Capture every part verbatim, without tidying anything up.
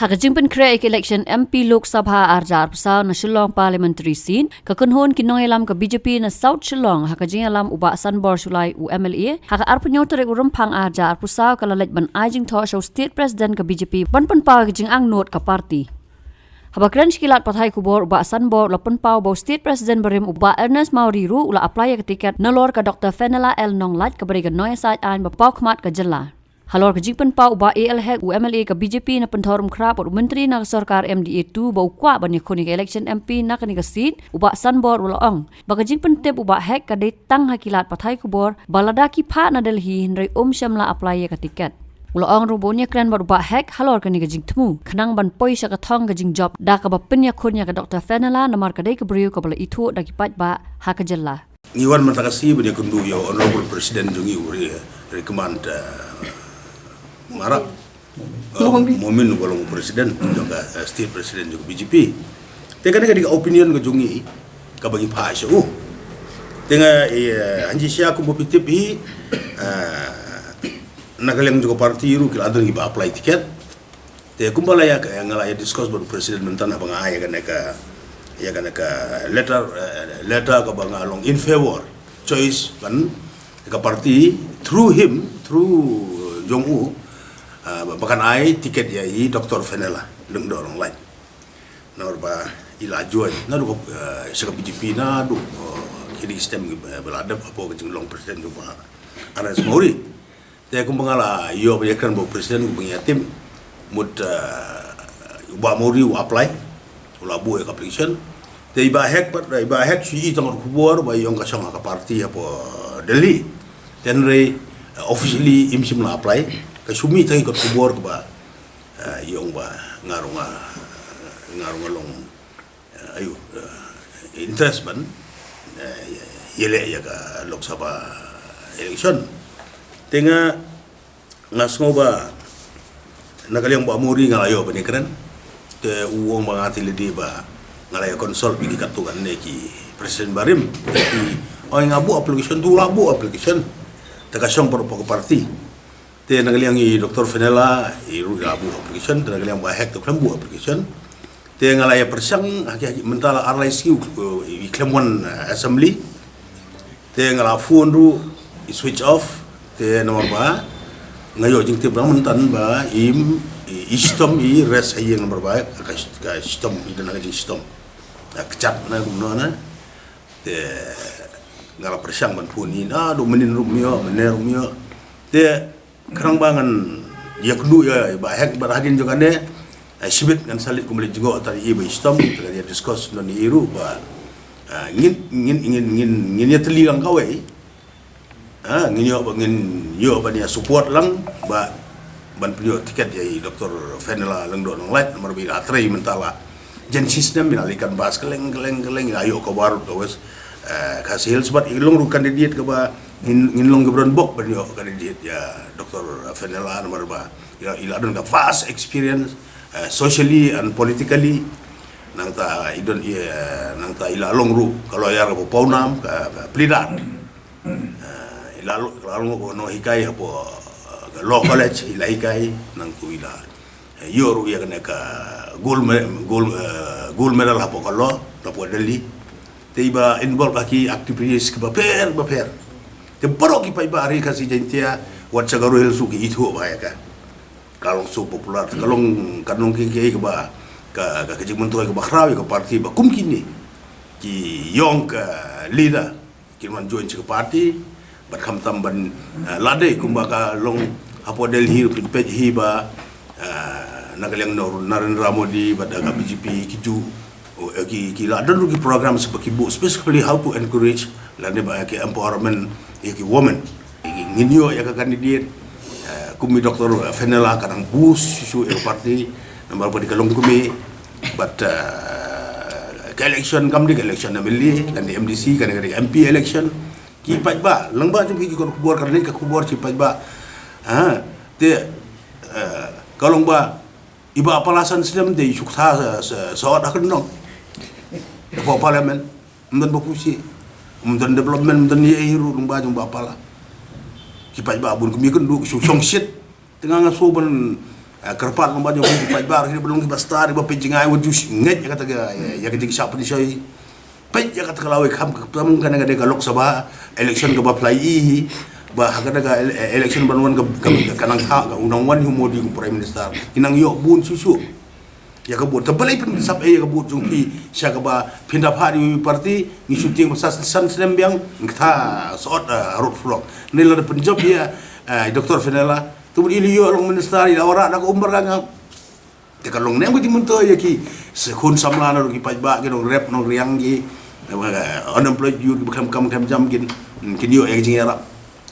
Ha ka jingpynkhreh ïa ka election M P Lok Sabha ar hajar arphew saw na Shillong Parliamentary Seat, ka kynhun ki nongïalam ka B J P na South Shillong ha ka jingïalam u Bah Sanbor Shullai u M L A ha ka arphew hynñiew tarik u Rymphang ar hajar arphew saw ka la leit ban ai jingthoh sha u State President ka B J P ban pynpaw ïa ka jingangnud ka party. Haba kren sha ki lad pathai khubor u Bah Sanbor u la pynpaw ba u State President barim u Bah Ernest Mawrie ruh u la apply ïa ka tiket nalor ka Doctor Fenella L Nonglait kaba dei ka nongïasaid aiñ ba paw khmat ka jylla. Halor ka jingpynpaw u Bah A L Hek u M L A ka B J P na Pynthorumkhrah bad u Myntri na ka sorkar M D A two ba u kwah ban ïakhun ïa ka election M P na kane ka seat, u Bah Sanbor u la ong ba ka jingpyntip u Bah Hek ka dei tang ha ki lad pathai khubor ba lada ki phah na Delhi hynrei um shym la apply ïa ka tiket. U la ong ruh ba un ïakren bad u Bah Hek halor kane ka jingthmu khnang ban poi sha ka thong ka jingjop da kaba pynïakhun ïa ka Doctor Fenella namar ka dei ka briew kaba la ithuh da ki paidbah ha ka jylla. Ngi wan mynta ka sngi ban ïakynduh ïa u Honorable President jong ngi u Ri-, Recommend, eh, Marak. Eh, Momin. Momin uba long u President jong ka, eh, State President jong ka B J P. Te kane ka dei ka opinion ka jong ngi kaba ngi phah sha u. Te nga, eh, hanji sha kumba phi tip hi, eh, na ka liang jong ka party ruh ki la don kiba apply ticket. Te kumba la ïa, nga la ïa discuss bad u President mynta haba nga ai ïa kane ka, ïa kane ka letter, eh, letter kaba nga long in favor choice ban ka party through him, through jong u, ah, ba, ba kan ai ticket ïa i Doctor Fenella Lyngdoh Nonglait. Namar ba i la join naduh, eh, sha ka B J P naduh, eh, kine ki snem, eh, ba la dep hapoh ka jinglong President jong u Bah Ernest Mawrie. Te kumba nga la ïoh ban ïakren bad u President kumba ngi ïa tip mut, eh, u Bah Mawrie u apply, u la buh ïa ka application. Te i Bah Hek pat, i Bah Hek shu i tang ka khubor ba i ong ka shong ha ka party hapoh Delhi. Te hynrei, eh, officially im shym la apply. Ka shu mih tang ka khubor kaba, eh, i ong ba nga ruh nga, nga ruh nga long, eh, ayu, eh, interest ban, eh, ïaleh ïa ka Lok Sabha election. Te nga, nga sngew ba na ka liang Bah Mawrie nga la ïoh ban ïakren. Te u ong ba nga te lei dei ba nga la ïa consult bad ki katto katne ki president barim. Te ki ong nga buh application, te u la buh application. Te ka shong pat hapoh ka party. Te na ka liang i Doctor Fenella i ruh i la buh application, te na ka liang Bah Hek te u khlem buh application. Te nga la ïa pyrshang ha ki, ha ki mynta la ar lai sngi i khlem wan, eh, assembly. Te nga la phone ruh i switch off. Te namar ba nga ïoh jingtip dang mynta ba i, i, i shitom i rest ha ïing namar ba ka, ka shitom i don ha ka jingshitom. Ka kjat na kumno na. Te nga la pyrshang ban phone i, naduh mynnin ruh ym ïoh, mynne ruh ym ïoh. Te khnang ba ngan ïakynduh ïa i Bah Hek bad hadien jong kane, eh, shibit ngan sa leit kum leit jngoh tang ïa i Bah Shitom, te ngan ïa discuss noh ïa i ruh ba, eh, ngin, ngin, ngin, ngin, ngin ïa tylli lang kawei. Ah, ngin ïoh ba ngin ïoh ban ïa support lang ba ban pynïoh tiket ïa i Doctor Fenella Lyngdoh Nonglait, namar ba i la trei mynta la jan shi snem, i la leit canvass kylleng, kylleng, kylleng, i la ïoh cover ruh ka West, eh, Khasi Hills, bad i long ruh candidate kaba ngin, ngin long kiba don bok ban ïoh candidate ïa Doctor Fenella namar ba i la, i la don ka vast experience, eh, socially and politically. Nangta i don, eh, nangta i la long ruh ka lawyer kaba pawnam, ka, ka pleader. Eh, i la long, i la long kaba nonghikai hapoh, eh, ka law college, i la hikai, nangta i la, eh, ïoh ruh ïa kane ka gold me-, gold, eh, gold medal hapoh ka law, hapoh Delhi. Te i ba involve ha ki activities kiba pher, ba pher. Te baroh ki paidbah ri Khasi Jaiñtia, wat sha Garo Hills ruh ki ithuh bha ïa ka. Ka long so popular, ka long, ka long ki, ki, kiba, ka, ka, ka jingmyntoi kaba khraw ïa ka party ba kum kine ki ïong ka leader kin wan join sha ka party, bad khamtam ban, eh, lade kumba ka long hapoh Delhi ruh phin peit hi ba, eh, na ka liang Nar-, Narendra Modi bad ka B J P ki ju, oh, eh, ki, ki la don ruh ki programs ba ki buh specifically how to encourage lane ba ki empowerment ïa ki women. Ngin ïoh ïa ka candidate, eh, kum i Doctor Fenella ka dang boost shuh shuh ïa ka party, namar ba dei ka longkmie, bad, eh, ka election kam dei ka election M L A, kan dei M D C, kan dei, kan dei M P election. Ki paidbah, lyngba jong ki khubor, kan dei ka khubor ki paidbah. Ha, te, eh, ka long ba i Bah Pala san snem te i shu kta sa, sa, sa ot ha ka nong. Hapoh parliament. Ym don ba phushi, ym don development, ym don ei ei ruh lyngba jong Bah Pala. Ki paidbah bun kmie kynduh ki shu shongshit. Te nga nga shu ban, Kyrpad long ba jong ki paidbah, ki ba long ki ba star, ba peit jngai wat ju ngeit ïa kata ka, ïa ka jingshah pynshoi. Peit ïa kata ka lawei, kham ka tam kane ka dei ka Lok Sabha election kaba phlai hi. Ba ha kata ka ele-, election ban wan ka, ka, ka nang kha, ka u nang wan hi u Modi kum Prime Minister. Ki nang ïoh bun shuh shuh ïa ka vote. Te balei phin sap ei ïa ka vote jong phi sha kaba phin da phah ïa u party, ngi shooting ba san, san snem biang, ngi kata sot, eh, road vlog. Ni la da pynjop ïa, eh, Doctor Fenella. Tu i la ïoh long minister, i la wanrah da ka umbar ka ngam. Te ka long ne em ka jingmyntoi ïa ki, sa khun samla na ruh ki paidbah ki nongrep nongriang ki, eh, unemployed youth ki ba khlem kam khlem jam kin, kin ïoh ïa ka jingïarap.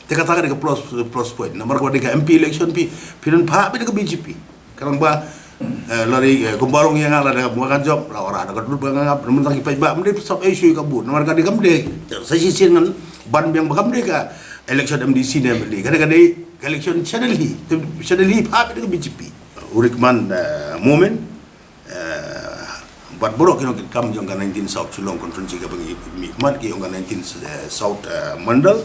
Te kata ka dei ka plus, plus point. Namar ka dei ka M P election phi, phi don phah beit da ka B J P. Ka long ba, eh, lada, eh, kumba long ïa nga lada ka buh ka jop, la wanrah da ka dur ba nga ngap, namar tang ki paidbah, ym dei sap issue ka vote. Namar ka dei kam dei, sa shisien ngan ban biang ba kam dei ka election M D C ne M L A. Ka dei ka dei ka election channel hi, channel hi phah beit da ka B J P. U Rikman, eh, Momin, eh, bad baroh ki nongkitkam jong ka nineteen South Shillong Constituency kaba ngi mihkhmat ki jong ka nineteen, eh, South, eh, Mandal.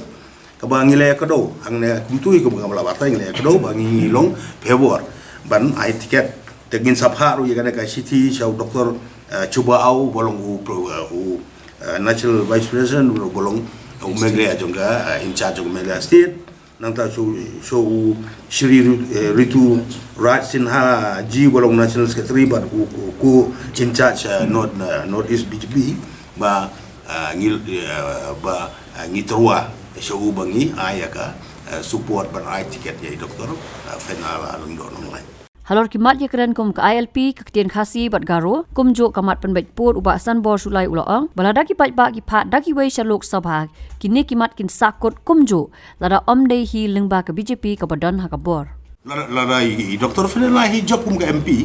Kaba ngi la ïakdew hangne kumto hi, kaba nga la batai ngi la ïakdew ba ngi, ngi long favour ban ai ticket. Te ngin sa phah ruh ïa kane ka shithi sha u Doctor, eh, Chuba Aw ba long u pro-, eh, u, eh, National Vice President, ba long u Meghalaya jong ka, eh, in charge jong Meghalaya State. Nangta sha u, sha u Shri Ri-, eh, Ritu Raj Sinha ji ba long National Secretary bad u, u, u in charge, eh, North, eh, North East B J P ba, eh, ngi, eh, ba, eh, ngi tyrwa sha u ba ngi ai ïa ka, eh, support ban ai ticket ïa i Doctor, eh, Fenella Lyngdoh Nonglait. Halor ki mat ïakren kum ka I L P, ka ktien Khasi bad Garo, kumjuh ka mat pynbeit pud u Bah Sanbor Shullai u la ong ba lada ki paidbah ki phah da kiwei sha Lok Sabha, kine ki mat kin sahkut kumjuh lada ym dei hi lyngba ka B J P kaba don ha ka bor. Lada, lada i, i Doctor Fenella hi jop kum ka M P,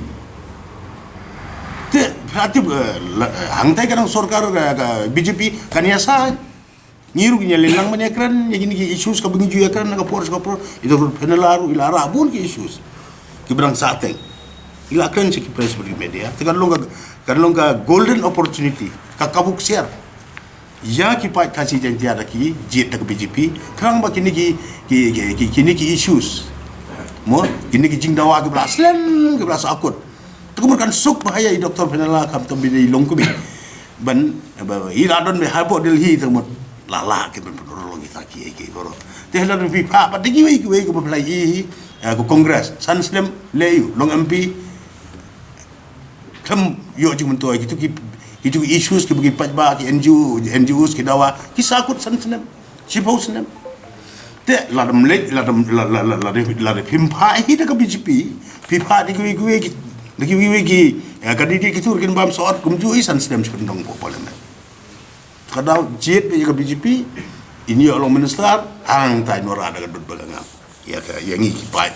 te phi la tip, eh, la, eh, hangtai ka dang sorkar ka, ka B J P kan ïa sa. Ngi ruh ngi ïa lynglang ban ïakren ïa kine ki issues kaba ngi ju ïakren na ka por sha ka por. I Doctor Fenella ruh i la rah bun ki issues kiba dang sahteng, i la kren sha ki press bad ki media. Te kan long ka, kan long ka golden opportunity, ka kabu ksiar ïa ki paid Khasi Jaiñtia da ki jied da ka B J P. Khnang ba kine ki, ki, ki, ki, kine ki issues, mo, kine ki jingdawa kiba la slem, kiba la sahkut, te kumno kan suk ba ha ïa i Doctor Fenella, khamtam ba i dei i long kmie. Ban, ba, i la don ba ha Delhi te mut la lah ki ban pynurlong kita ki, ki baroh. Te la don phi phah pat da kiwei kiwei kiba pynlait i, eh, ka Congress. San snem leh ïa u long M P. Khlem ïoh jingmyntoi, kitu ki, kitu ki issues kiba ki paidbah, ki N G O, N G Os ki dawa, ki sahkut san snem, shiphew snem. Te lada ym leh, lada, la, la, la, lada, lada phim phah hi da ka B J P, phi phah da kiwei kiwei ki, da kiwei kiwei ki, eh, candidate, kitu ruh kin bam sot kumjuh hi, san snem shu kyndong hapoh Parliament. Ka daw jied beit ïa ka B J P, in ïoh long minister, hangta in wanrah da ka dur ba ka ngam ïa ka, ïa ngi ki paid